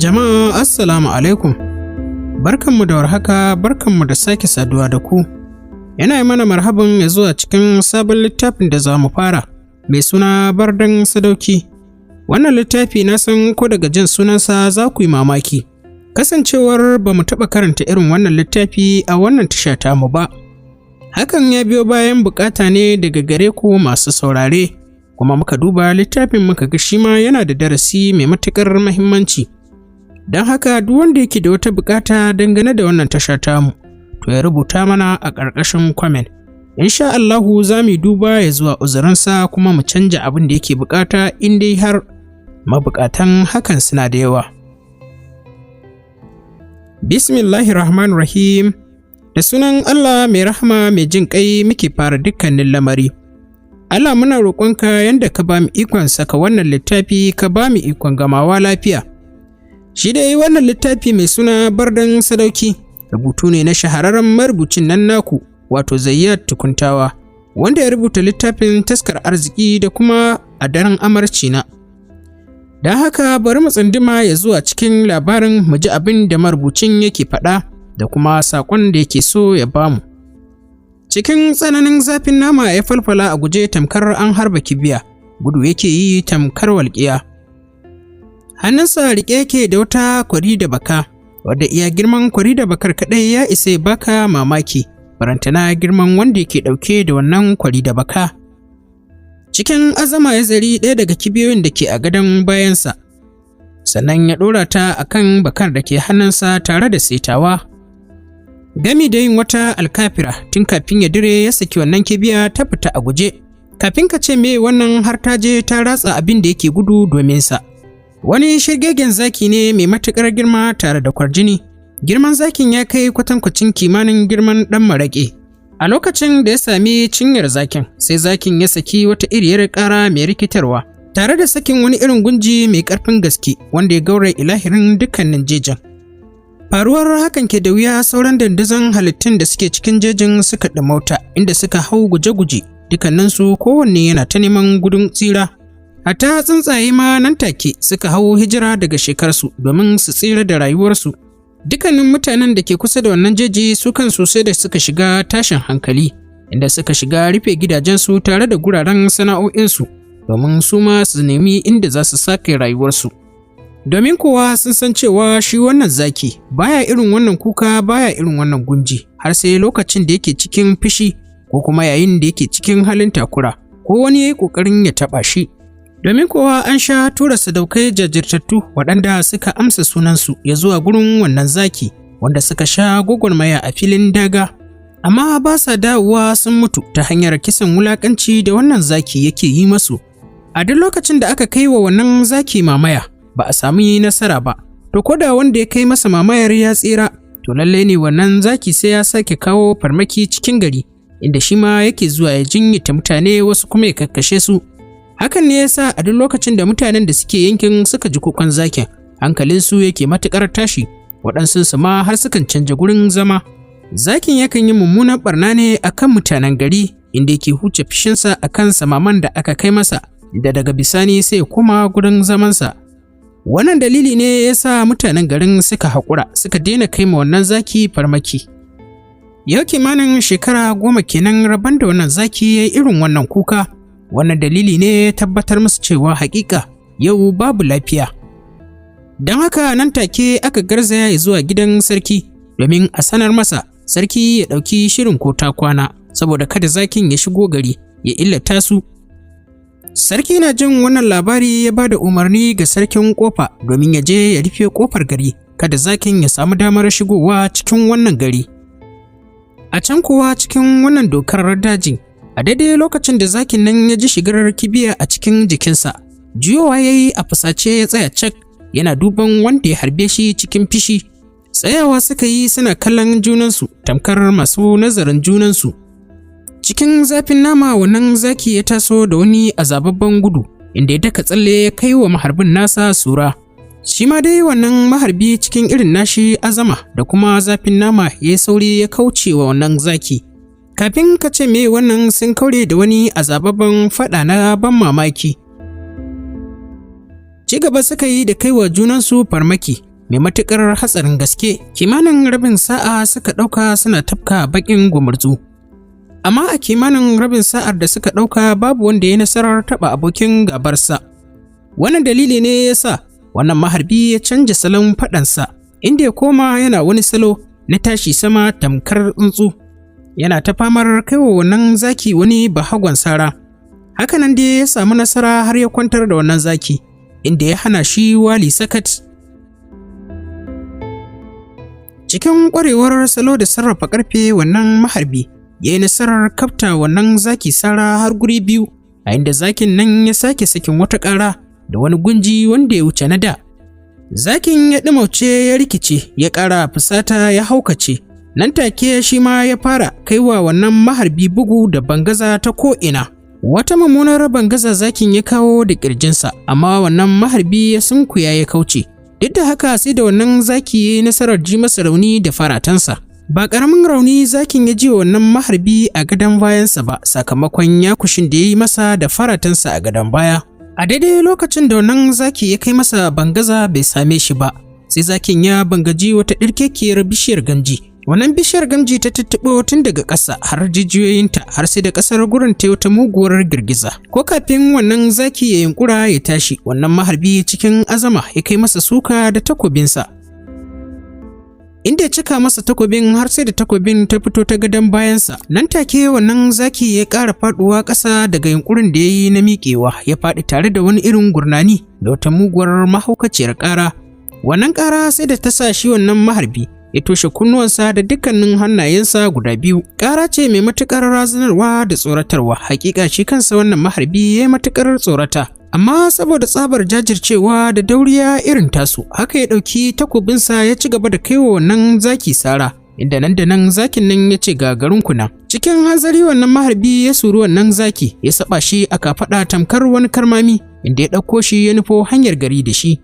Jama'a, Assalamu alaikum. Barkanmu da warhaka, barkanmu da sake saduwa da ku. Yana yi mana marhaban ya zuwa cikin sabon littafin da za mu fara, mai suna Bardan Sadauki. Wannan littafi, na san ko daga jin sunansa za ku yi mamaki. Kasancewar ba mu taɓa karanta irin wannan littafi a wannan tasha tamu ba. Hakan ya biyo bayan bukata ne daga gare ku masu saurare, kuma muka duba littafin muka ga shi ma yana da darasi mai matuƙar muhimmanci. Don haka, duk wanda yake da wata bukata dangane da wannan tasha tamu, to ya rubuta mana a ƙarƙashin comment. Insha Allahu za mu duba ya zuwa uzurinsa kuma mu canja abin da yake bukata in dai har mabukatan hakan suna da yawa. Bismillahirrahmanirrahim. Da sunan Allah mai rahama mai jin ƙai muke fara dukkanin lamari. Allah, muna roƙonka, yanda ka ba mu ikon saka wannan littafi, ka ba mu ikon gamawa lafiya. Shi dai wannan littafi mai suna Bardan Sadauki rubutu ne na shahararren marubucin nan naku, wato Zayyad Tukuntawa, wanda ya rubuta littafin Taskar Arziki da kuma A Daren Amarci Na. Don haka, bari mu tsunduma ya zuwa cikin labarin mu ji abin da marubucin yake faɗa da kuma saƙon da yake so ya bamu. Cikin tsananin zafin nama ya falfala a guje tamkar an harba kibiya, gudu yake yi tamkar walƙiya. Hannunsa riƙe yake da wata kwari da baka, wadda iya girman kwari da bakar kaɗai ya isa ya baka mamaki, barantana girman wanda yake ɗauke da wannan kwari da baka. Cikin azama ya zari ɗaya daga kibiyoyin da ke a gadon bayansa, sannan ya ɗora ta a kan bakar da ke hannunsa tare da setawa. Gami da yin wata alkafira, tun kafin ya dire ya saki wannan kibiya ta fita a guje. Kafin ka ce me wannan, har ta je ta ratsa abin da yake gudu domin sa. Wani shirgegen zaki ne mai matuƙar girma tare da kwarjini. Girman zakin ya kai kwatankwacin kimanin girman ɗan maraƙi. A lokacin da ya sami cinyar zakin, sai zakin ya saki wata iriyar ƙara mai rikitarwa, tare da sakin wani irin gunji mai ƙarfin gaske wanda ya gaura ilahirin dukkanin jejin. Faruwar hakan ke da wuya, sauran dandazon halittun da suke cikin jejin suka ɗumauta, inda suka hau guje-guje, dukkaninsu kowanne yana ta neman gudun tsira. Hatta tsuntsaye ma nan take suka hau hijira daga shekarsu domin su tsira da rayuwarsu. Dukkanin mutanen da ke kusa da wannan jeji su kansu sai da suka shiga tashin hankali, inda suka shiga rufe gidajensu tare da guraren sana'o'insu domin su ma su nemi inda za su sake rayuwarsu. Domin kuwa sun san cewa shi wannan zaki baya irin wannan kuka, baya irin wannan gunji, har sai lokacin da yake cikin fushi ko kuma yayin da yake cikin halin takura ko wani ya yi ƙoƙarin ya taɓa shi. Domin kuwa an sha tura sadaukai jajirtattu waɗanda suka amsa sunansu ya zuwa gurin wannan zaki, wanda suka sha gwagwarmaya a filin daga, amma ba sa dawowa sun mutu ta hanyar kisan wulaƙanci da wannan zaki yake yi masu. A duk lokacin da aka kai wa wannan zaki mamaya ba a sami nasara ba, to ko da wanda ya kai masa mamayar ya tsira, to lallai ne wannan zaki sai ya sake kawo farmaki cikin gari, inda shi ma yake zuwa ya jinyata mutane, wasu kuma ya kakkashe su. Hakan ne yasa a duk lokacin da mutanen da suke yankin suka ji kukan zakin, hankalinsu yake matuƙar tashi, waɗansu su ma har sukan canja gurin zama. Zakin yakan yi mummunan ɓarna ne akan mutanen gari, inda yake huce fushinsa akan samaman da aka kai masa, da daga bisani sai ya koma gurin zamansa. Wannan dalili ne ya sa mutanen garin suka haƙura suka daina kai ma wannan zaki farmaki. Yau kimanin shekara 10 kenan rabon da wannan zaki ya yi irin wannan kuka. Wannan dalili ne ya tabbatar musu cewa haƙiƙa yau babu lafiya. Don haka, nan take aka garzaya zuwa gidan sarki domin a sanar masa, sarki ya ɗauki shirin ko ta kwana, saboda kada zakin ya shigo gari ya illata su. Sarki na jin wannan labari ya ba da umarni ga sarkin ƙofa domin ya je ya rufe ƙofar gari, kada zakin ya samu damar shigowa cikin wannan gari. A can kuwa, cikin wannan dokar daji, a daidai lokacin da zakin nan ya ji shigar kibiya a cikin jikinsa, juyowa ya yi a fusace ya tsaya cak yana duban wanda ya harbe shi cikin fishi. Tsayawa suka yi suna kallon junansu tamkar masu nazarin junansu. Cikin zafin nama wannan zaki ya taso da wani azababban gudu, inda ya daka tsalle ya kai wa maharbin nasa sura. Shi ma dai wannan maharbi, cikin irin nashi azama da kuma zafin nama, ya yi sauri ya kauce wa wannan zaki. Kafin ka ce me wannan, sun kaure da wani azababban faɗa na ban mamaki. Ci gaba suka yi da kai wa junansu farmaki. mai matuƙar hatsarin gaske. Kimanin rabin sa'a suka ɗauka suna tafka baƙin gumurzu. Amma a kimanin rabin sa'ar da suka ɗauka, babu wanda ya nasarar taɓa abokin gabarsa. Wannan dalili ne ya sa wannan maharbi ya canja salon faɗansa, inda ya koma yana wani salo na tashi sama tamkar tsuntsu. Yana ta famar kaiwa wannan zaki wani bahagon sara. Hakanan dai ya samu nasara har ya kwantar da wannan zaki, inda ya hana shi wali sakat. Cikin ƙwarewar salo da sarrafa ƙarfe, wannan maharbi ya yi nasarar kafta wannan zaki sara har guri biyu, a inda zakin nan ya sake sakin wata ƙara da wani gunji wanda ya wuce na da. Zakin ya ɗumauce, ya rikice, ya ƙara fusata, ya haukace. Nan take shi ma ya fara kaiwa wannan maharbi bugu da bangaza ta ko'ina. Wata mummunar bangaza zakin ya kawo da ƙirjinsa, amma wannan maharbi ya sunkuya ya kauce. Duk da haka, sai da wannan zaki ya yi nasarar ji masa rauni da faratansa. Ba ƙaramin rauni zakin ya ji wa wannan maharbi a gadon bayansa ba, sakamakon yakushin da ya yi masa da faratansa a gadon baya. A daidai lokacin da wannan zaki ya kai masa bangaza bai same shi ba, sai zakin ya bangaji wata ɗirkekiyar bishiyar gamji. Wannan bishiyar gamji ta tuttuɓo tun daga ƙasa har jijiyoyinta, har sai da ƙasar gurin ta wata muguwar girgiza. Ko kafin wannan zaki ya yunkura ya tashi, wannan maharbi cikin azama ya kai masa suka da takobinsa, inda ya cika masa takobin har sai da takobin ta fito ta gadon bayansa. Nan take wannan zaki ya ƙara faɗuwa ƙasa daga yunkurin da ya yi na miƙewa, ya faɗi tare da wani irin gurnani da wata muguwar mahaukaciyar ƙara. Wannan ƙara sai da ta sa shi wannan maharbi ya toshe kunnuwansa da dukkanin hannayensa guda biyu. Ƙara ce mai matuƙar razanarwa da tsoratarwa, hakika shi kansa wannan maharbi ya yi matuƙar tsorata. Amma saboda tsabar jajircewa da dauriya irin tasu, haka ya ɗauki takobinsa ya ci gaba da kaiwa wannan zaki sara, inda nan da nan zakin nan ya ce, "Ga kuna." Cikin hanzari wannan maharbi ya suri wannan zaki, ya saba shi a kafaɗa tamkar wani karmami, inda ya ɗauko shi ya nufo hanyar gari da shi.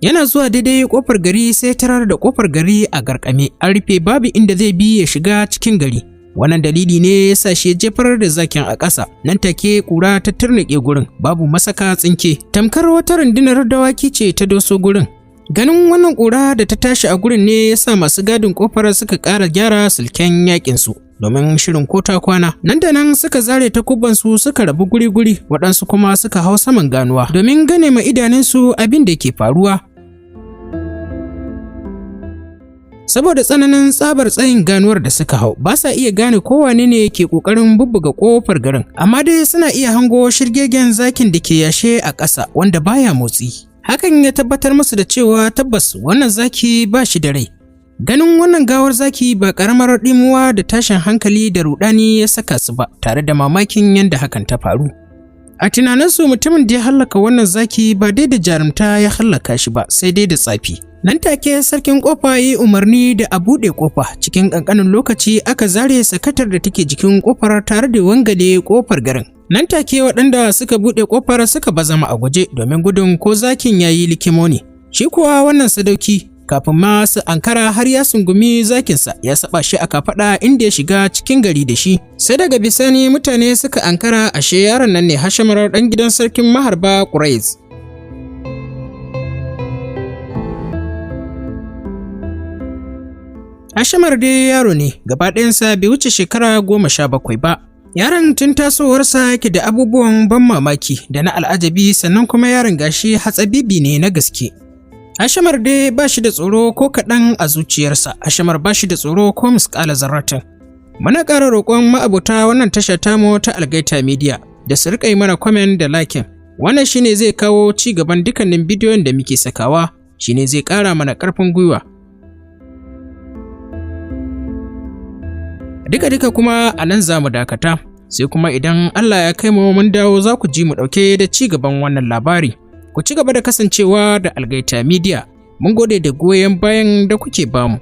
Yana zuwa daidai kofar gari, sai tarar da kofar gari a garkame, an rufe, babu inda zai bi ya shiga cikin gari. Wannan dalili ne ya sa shi ya jefar da zakin a ƙasa. Nan take ƙura ta turnuƙe gurin, babu masaka tsinke. Tamkar wata rundunar dawaki ce ta doso gurin. Ganin wannan ƙura da ta tashi a gurin ne ya sa masu gadin ƙofar suka ƙara gyara sulken yakin su, domin shirin kota kwana. Nan da nan suka zare takubansu, suka rabu guri-guri, waɗansu kuma suka hau saman ganuwa domin gane ma idanunsu abin da ke faruwa. Saboda tsananin tsabar tsayin ganuwar da suka hau, ba sa iya gane kowane ne ke ƙoƙarin bubbuga ƙofar garin, amma dai suna iya hango shirgegen zakin da ke yashe a ƙasa wanda baya motsi. Hakan ya tabbatar musu da cewa tabbas wannan zaki ba shi da rai. Ganin wannan gawar zaki ba ƙaramar ɗimuwa da tashin hankali da ruɗani ya saka su ba, tare da mamakin yadda hakan ta faru. A tunaninsu, mutumin da ya hallaka wannan zaki ba dai da jarumta ya hallaka shi ba, sai dai da tsafi. Nan take sarkin kofa ya yi umarni da a buɗe kofa. Cikin ƙanƙanin lokaci aka zare sakatar da take jikin kofar tare da wangale kofar garin. Nan take waɗanda suka buɗe kofar suka bazama a guje domin gudun ko zakin ya yi likimo ne. Shi kuwa wannan sadauki, kafin ma su ankara har ya sungumi zakinsa, ya saba shi a kafaɗa, inda ya shiga cikin gari da shi. Sai daga bisani mutane suka ankara ashe yaron nan ne Hashamar, ɗan gidan sarkin maharba Quraiz. Hashamar dai yaro ne, gaba ɗayansa bai wuce shekara 17 ba. Yaron tun tasowarsa yake da abubuwan ban mamaki da na al'ajabi, sannan kuma yaron gashi hatsabibi ne na gaske. Hashamar dai ba shi da tsoro ko kaɗan a zuciyarsa, Hashamar ba shi da tsoro ko misƙala zarratin. Muna ƙara roƙon ma'abota wannan tasha tamu ta Algaita Media da su riƙa yi mana comment da liking. Wannan shine zai kawo ci gaban dukkanin bidiyon da muke sakawa, shine zai ƙara mana ƙarfin gwiwa. Duka-duka kuma a nan za mu dakata, sai kuma idan Allah ya kai mu mun dawo, za ku ji mu ɗauke da ci gaban wannan labari. Ku ci gaba da kasancewa da Algaita Media. Mun gode da goyon bayan da kuke bamu.